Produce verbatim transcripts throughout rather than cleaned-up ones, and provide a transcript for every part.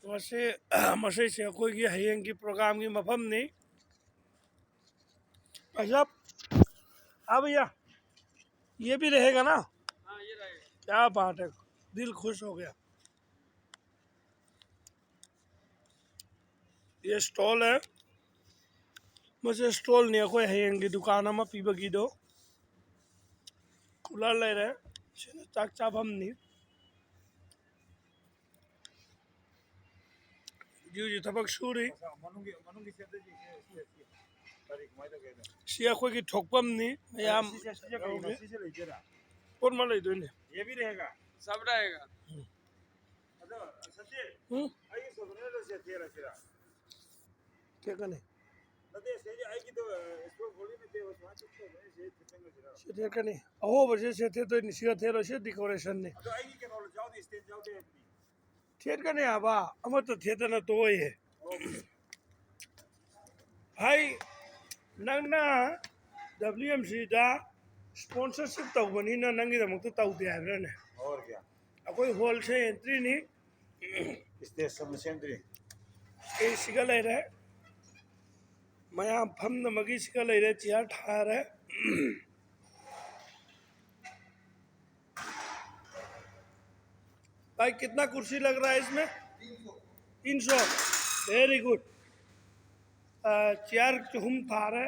ꯃꯁꯤ, ꯃꯁꯤꯁꯦ ꯑꯩꯈꯣꯏꯒꯤ ꯍꯌꯦꯡꯒꯤ programꯒꯤ ꯃꯐꯝꯅꯤ꯫ भाई साहब, हाँ भैया, ये भी रहेगा ना? हाँ, ये रहेगा। क्या बात है, दिल खुश हो गया। ये stall है, ꯃꯁꯤ stallꯅꯤ ꯑꯩꯈꯣꯏ ꯍꯌꯦꯡꯒꯤ ꯗꯨꯀꯥꯟ ꯑꯃ ꯄꯤꯕꯒꯤꯗꯣ꯫ Cooler ꯂꯩꯔꯦ, ꯁꯤꯅ ꯆꯥꯛ ꯆꯥꯐꯝꯅꯤ꯫ ꯍꯧꯖꯤꯛ ꯍꯧꯖꯤꯛ ꯊꯕꯛ ꯁꯨꯔꯤ꯫ ꯃꯅꯨꯡꯒꯤ, ꯃꯅꯨꯡꯒꯤ ꯁꯦꯠꯇ ꯁꯤ, ꯁꯤ, ꯁꯤ, ꯁꯤ꯫ ꯀꯔꯤ, ꯀꯃꯥꯏꯅ ꯇꯧꯒꯦ? ꯁꯤ ꯑꯩꯈꯣꯏꯒꯤ ꯊꯣꯛꯐꯝꯅꯤ, ꯃꯌꯥꯝ꯫ ꯁꯤꯁꯦ, ꯁꯤꯁꯦ ꯀꯩꯅꯣ? ꯁꯤꯁꯦ ꯂꯩꯗꯣꯏꯔꯥ? ꯄꯣꯠ ꯑꯃ ꯂꯩꯗꯣꯏꯅꯦ꯫ ये भी रहेगा? सब रहेगा। ꯎꯝ꯫ ꯑꯗꯣ, ꯁꯆꯤꯟ, ꯎꯝ? ꯑꯩꯒꯤ souvenirdꯣ ꯁꯦ ꯊꯦꯔꯁꯤꯔꯥ? ꯊꯦꯠꯀꯅꯤ꯫ ꯅꯠꯇꯦ, ꯁꯤꯗꯤ ꯑꯩꯒꯤꯗꯣ, ꯑ, stone ꯈꯣꯠꯂꯤ ꯅꯠꯇꯦꯕ, ꯁꯨꯃꯥꯏꯅ ꯁꯨꯝ ꯇꯧꯕꯅꯦ, ꯁꯤ ꯊꯦꯠꯆꯟꯈ꯭ꯔꯁꯤꯔꯕ? ꯁꯤ ꯊꯦꯠꯀꯅꯤ꯫ ꯑꯍꯣꯕꯁꯦ ꯁꯤ ꯊꯦꯠꯇꯣꯏꯅꯤ, ꯁꯤꯒ ꯊꯦꯠꯂꯣꯏ, ꯁꯤ decorationꯅꯤ꯫ ꯑꯗꯣ ꯑꯩꯒꯤ ꯀꯩꯅꯣ ꯌꯥꯎꯗꯦ, stand ꯌꯥꯎꯗꯦ ꯍꯥꯏꯕꯅꯤ꯫ ꯊꯦꯠꯀꯅꯤ ꯍꯥꯏꯕ, ꯑꯃꯠꯇ ꯊꯦꯠꯇꯅ ꯇꯣꯛꯑꯣꯏꯌꯦ꯫ ꯑꯣ꯫ ꯍꯥꯏ, ꯅꯪꯅ WMCꯗ sponsorship ꯇꯧꯕꯅꯤꯅ ꯅꯪꯒꯤꯗꯃꯛꯇ ꯇꯧꯗꯦ ꯍꯥꯏꯕ꯭ꯔꯥꯅꯦ? और क्या? ꯑꯩꯈꯣꯏ hallꯁꯦ entryꯅꯤ꯫ Stage ꯁꯦ ꯃꯁꯦꯝꯗ꯭ꯔꯤ꯫ Stageꯁꯤꯒ ꯂꯩꯔꯦ꯫ ꯃꯌꯥꯝ ꯐꯝꯅꯕꯒꯤ ꯁꯤꯒ ꯂꯩꯔꯦ, chair ꯊꯥꯔꯦ꯫ भाई, कितना कुर्सी लग रहा है इसमें? तीन सौ। Very good. ꯑ, chair ꯑꯍꯨꯝ ꯊꯥꯔꯦ꯫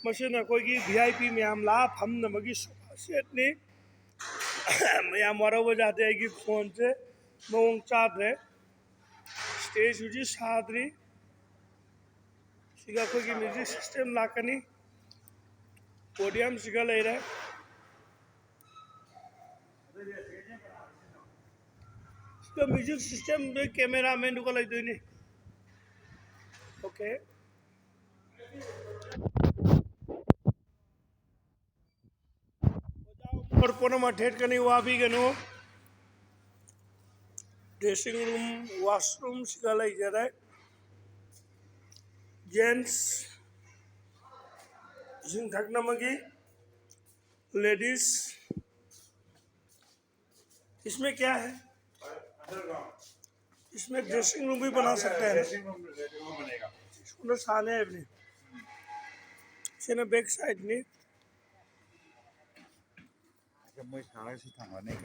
ꯃꯁꯤꯅ ꯑꯩꯈꯣꯏꯒꯤ VIP ꯃꯌꯥꯝ ꯂꯥꯛꯑ ꯐꯝꯅꯕꯒꯤ sofa setꯅꯤ꯫ ꯃꯌꯥꯝ ꯋꯥꯔꯧꯕ ꯌꯥꯗꯦ, ꯑꯩꯒꯤ ꯈꯣꯟꯁꯦ ꯃꯑꯣꯡ ꯆꯥꯗ꯭ꯔꯦ꯫ Stage ꯍꯧꯖꯤꯛ ꯁꯥꯗ꯭ꯔꯤ꯫ ꯁꯤꯒ ꯑꯩꯈꯣꯏꯒꯤ music system ꯂꯥꯛꯀꯅꯤ꯫ Podiumꯁꯤꯒ ꯂꯩꯔꯦ꯫ ꯁꯤꯒ music systemꯗꯨ cameramanꯗꯨꯒ ꯂꯩꯗꯣꯏꯅꯤ꯫ Okay꯫ ꯑꯣꯖꯥ ꯎꯃꯔ ꯄꯨꯝꯅꯃꯛ ꯊꯦꯠꯀꯅꯤ, ꯋꯥꯕꯤꯒꯅꯨ꯫ Dressing room, washroomꯁꯤꯒ ꯂꯩꯖꯔꯦ꯫ Gents ꯏꯁꯤꯡ ꯊꯛꯅꯕꯒꯤ, ladies। इसमें क्या है? Underground। इसमें ड्रेसिंग रूम भी बना सकते हैं। इसको साले अपने, इसने बैक साइड में। ꯃꯣꯏ ꯁꯥꯔꯒ ꯁꯤ ꯊꯝꯒꯅꯤ꯫